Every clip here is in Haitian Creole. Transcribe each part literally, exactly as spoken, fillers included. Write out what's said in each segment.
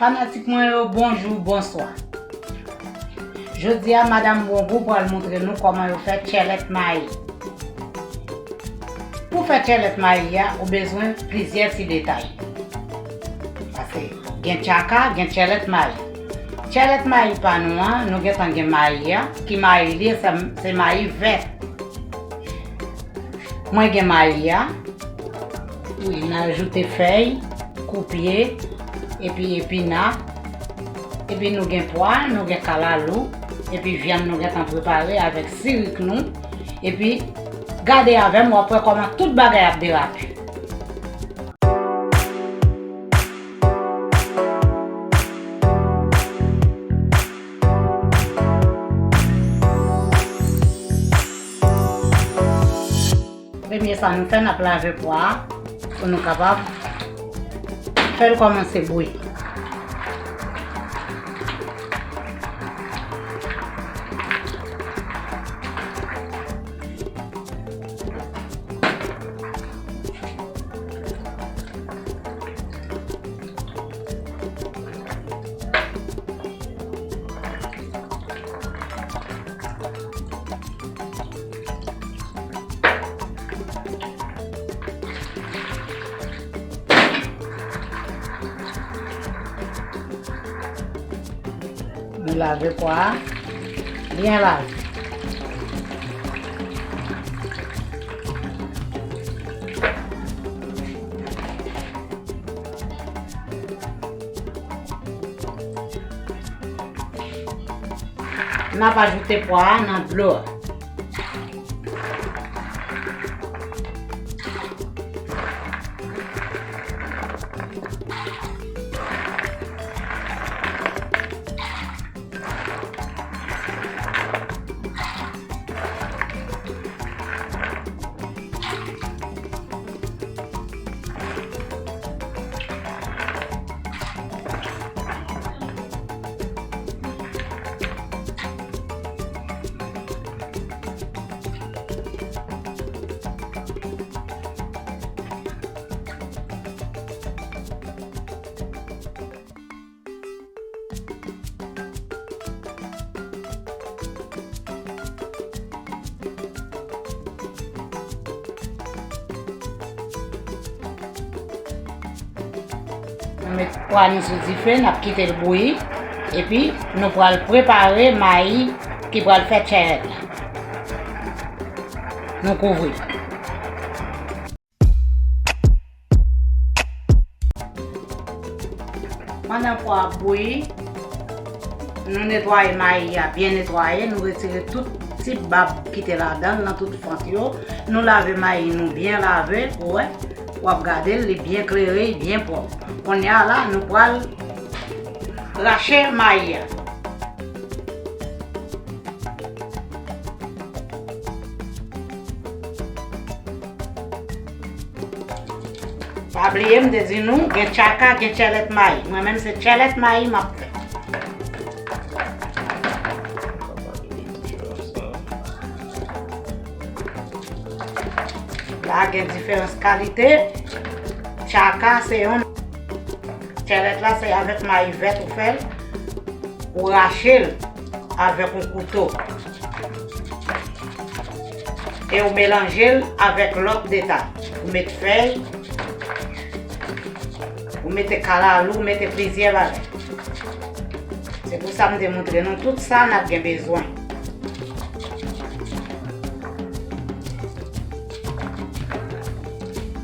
Fanatik mwen yo, bonjou, bonswa. Jodi a, Madanm Bongou pral montre nou kòman yo fè tchèlèt mayi. Pou fè tchèlèt mayi a, ou bezwen plizyè ti detay. Paske gen tchaka, gen tchèlèt mayi. Tchèlèt mayi pa nou an, nou gentan gen mayi a, ki mayi li ye, se, se mayi vèt. Mwen gen mayi a. Wi, n ajoute fèy, koupye, epi epina, epi nou gen pwa, nou gen kalalou, epi vyann nou gentan prepare avèk sirik nou, epi gade avè m, w ap wè kòman tout bagay ap derape. Premye sa nou fè, n ap lave pwa a pou nou kapab fè l kòmanse bouyi. Nou lave pwa a, byen lave. N ap ajoute pwa a nan dlo a. Nou met pwa nou sou dife, n ap kite l bouyi, epi nou pral prepare mayi ki pral fè tchèlèt la. Nou kouvri. Pandan pwa ap bouyi, nou netwaye mayi a, byen netwaye, nou retire tout ti bab ki te ladan l nan tout fant yo. Nou lave mayi nou byen lave, ou wè, w ap gade l, li byen klere, li byen pwòp. Kounye a la, nou pral rache mayi a. Pa bliye m te di nou, gen tchaka, gen tchèlèt mayi. Mwen menm se tchèlèt mayi m ap fè. La gen diferans kalite. Tchaka se yon, tchèlèt la se avèk mayi vèt ou fè l, ou rache l avèk yon kouto. E ou melanje l avèk lòt detay. Ou met fèy, ou mete kalalou, ou mete plizyè bagay. Se pou sa m te montre nou tout sa n ap gen bezwen.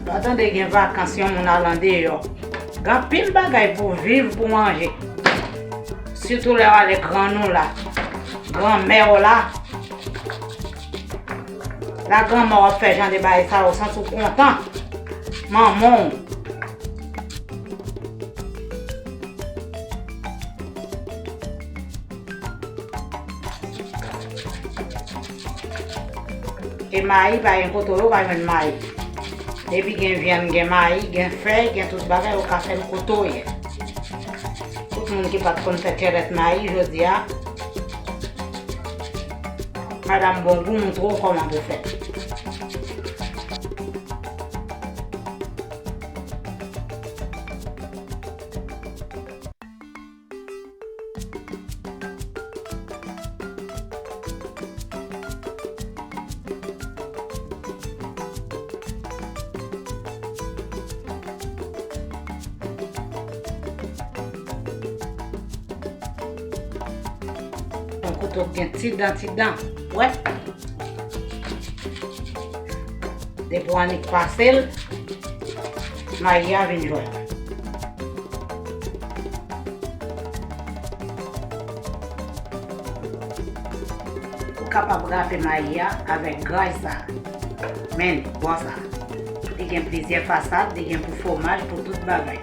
Lè w tande gen vakans, yon moun al andeyò. Gen anpil bagay pou viv, pou manje. Sitou lè w ale grann ou la, granmè w la. La granmè w ap fè jan de bagay sa yo, w santi w kontan. Manman w. E mayi, pa gen kote w ye, w pa jwenn mayi. Depi gen vyann, gen mayi, gen fèy, gen tout bagay, ou ka fè l kote w ye. Tout moun ki pa t konn fè tchèlèt mayi, jodi a, Madanm Bongou montre w kòman pou fè. Tou gen ti dan, ti dan. Wè. Depi w annik pase l, mayi a vin jwenn. Ou kapab rape mayi a avèk gras sa. Men, bò sa. Li gen plizyè fasad, li gen pou fwomaj, pou tout bagay.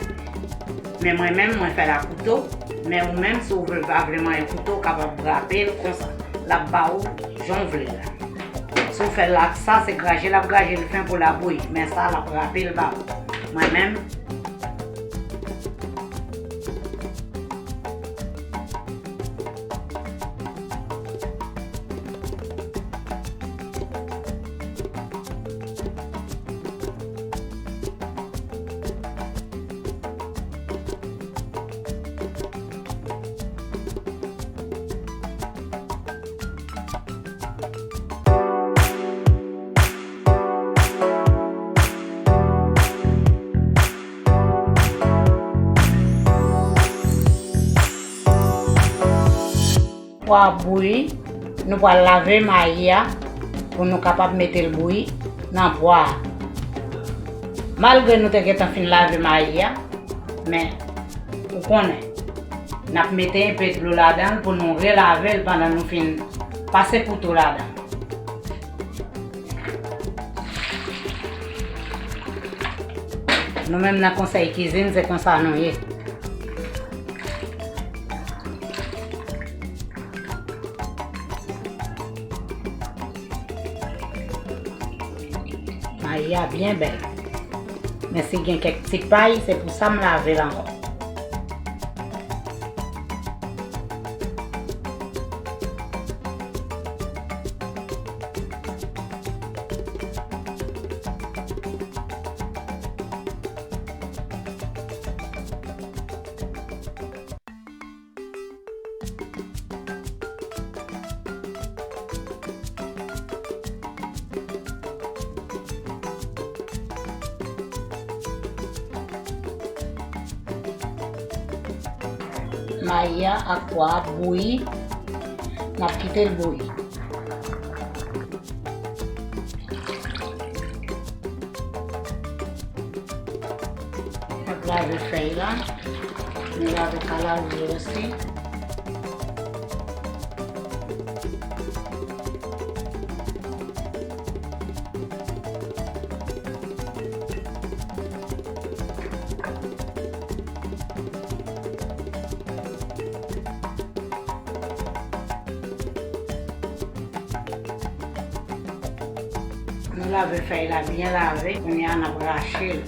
Men mwen menm, mwen fè l a kouto. Men ou menm, si w vle, pa vle manyen kouto, w kapab rape l konsa. L ap ba ou jan w vle l la. Si w fè l ak sa, se graje l ap graje l fen pou l ap bouyi. Men sa, l ap rape l ba ou. Mwen menm, pwa ap bouyi, nou pral lave mayi a pou nou kapab mete l bouyi nan pwa a. Malgre nou te gentan fin lave mayi a, men ou konnen, n ap mete enpe dlo ladan l pou nou relave l pandan nou fin pase kouto ladan l. Nou menm nan Konsèy Kizin, se konsa nou ye. Mayi a byen bèl. Men si gen kèk ti pay, se pou sa m lave l ankò. Mayi a ak pwa a ap bouyi. N ap kite l bouyi. M ap lave fèy la. M lave kalalou yo osi. Nou lave fèy la byen lave, kounye a n ap rache l.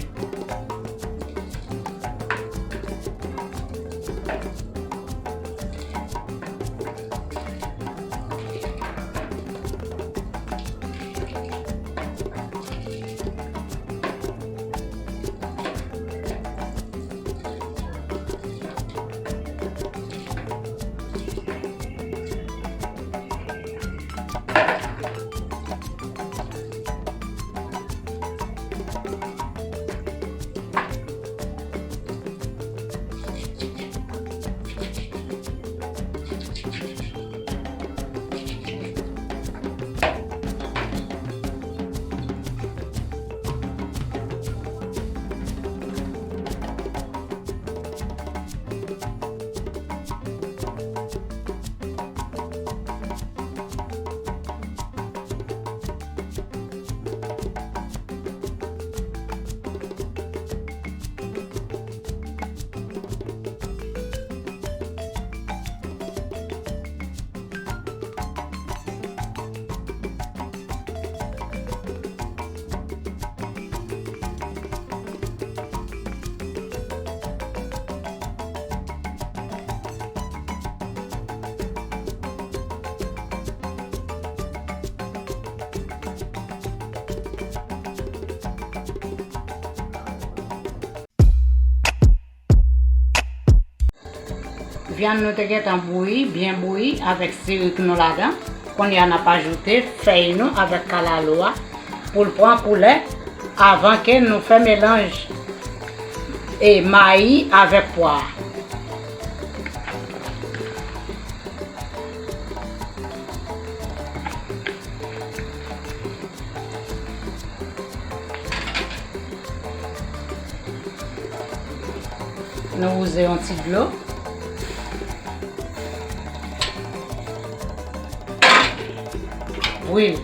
Vyann nou te gentan bouyi, byen bouyi, avèk sirik nou ladan. Kounye a, n ap ajoute fèy nou avèk kalalou a pou l pran koulè, avan ke nou fè melanj e mayi avèk pwa a. Nou wouze yon ti dlo. Bouyi l.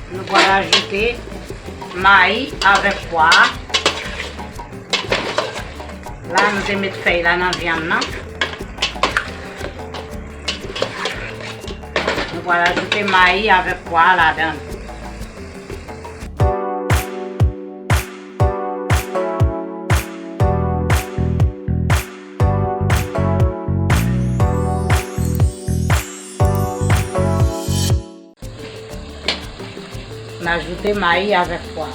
Nou pral ajoute mayi avèk pwa a. La, nou te met fèy la nan vyann nan. Nou pral ajoute mayi avèk pwa a ladan l. M ajoute mayi avèk pwa.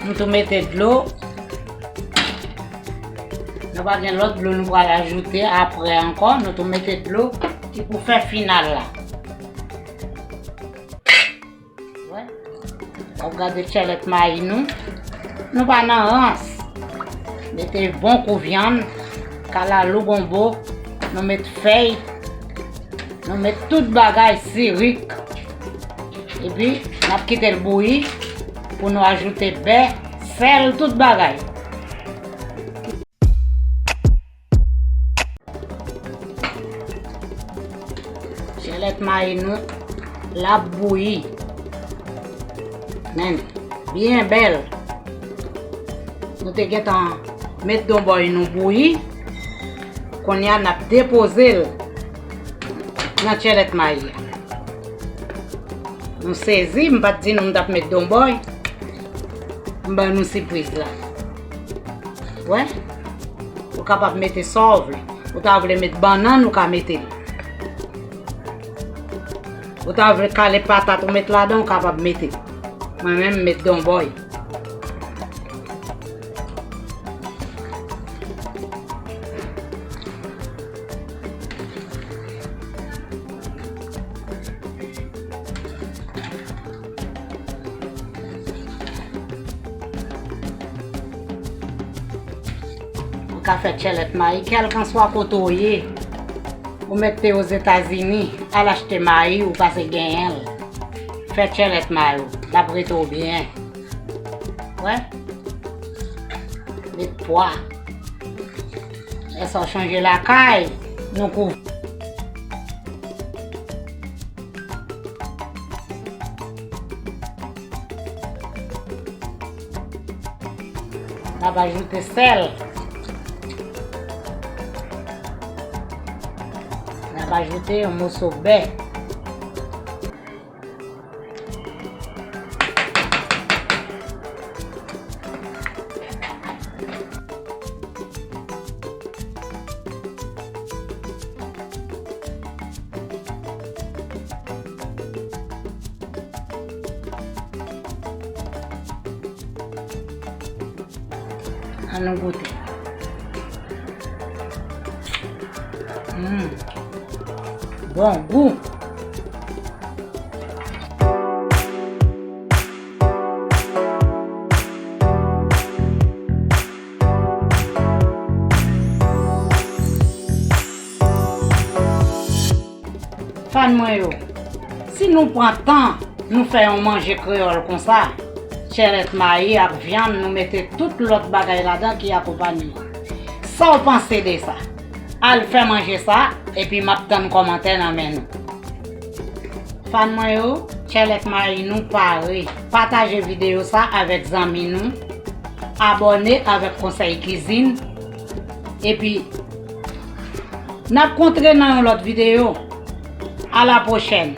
Nou tou mete dlo. Nou pa gen lòt dlo nou pral ajoute apre ankò. Nou tou mete dlo ki pou fè final la. Wè. W ap gade tchèlèt mayi nou. Nou pa nan rans. Mete bon kou vyann, kalalou gonbo, nou met fèy, nou met tout bagay, sirik. Epi, n ap kite l bouyi pou nou ajoute bè, sèl, tout bagay. Tchèlèt mayi nou, l ap bouyi. Men, byen bèl. Nou te gentan met donbòy nou bouyi. Kounye a, n ap depoze l nan tchèlèt mayi a. Nou sezi, m pa t di nou m t ap met donbòy. M ban nou sipriz la. Wè? Ou kapab mete sa w vle. Ou ta vle met bannann, ou ka mete l. Ou ta vle kale patat ou met ladan, ou kapab mete. Mwen menm, m met donbòy. Ou ka fè tchèlèt mayi, kèlkanswa kote w ye. Ou mèt te Ozetazini, al achte mayi, ou pase genyen l. Fè tchèlèt mayi w, l ap rete w byen. Wè? Met pwa. Lè sa w chanje lakay, nou kouvri. N ap ajoute sèl. N ap ajoute yon moso bè. Ann nou goute. Mm. Bon gou. Fan mwen yo, si nou pran tan, nou fè yon manje kreyòl konsa, tchèlèt mayi ak vyann, nou mete tout lòt bagay ladan ki akonpanye. Sa w panse de sa? Al fè manje sa, epi m ap tann kòmantè nan men nou. Fan mwen yo, tchèlèt mayi nou pare. Pataje videyo sa avèk zanmi nou. Abòne avèk Konsèy Kizin. Epi, n ap kontre nan yon lòt videyo. A la pwochèn.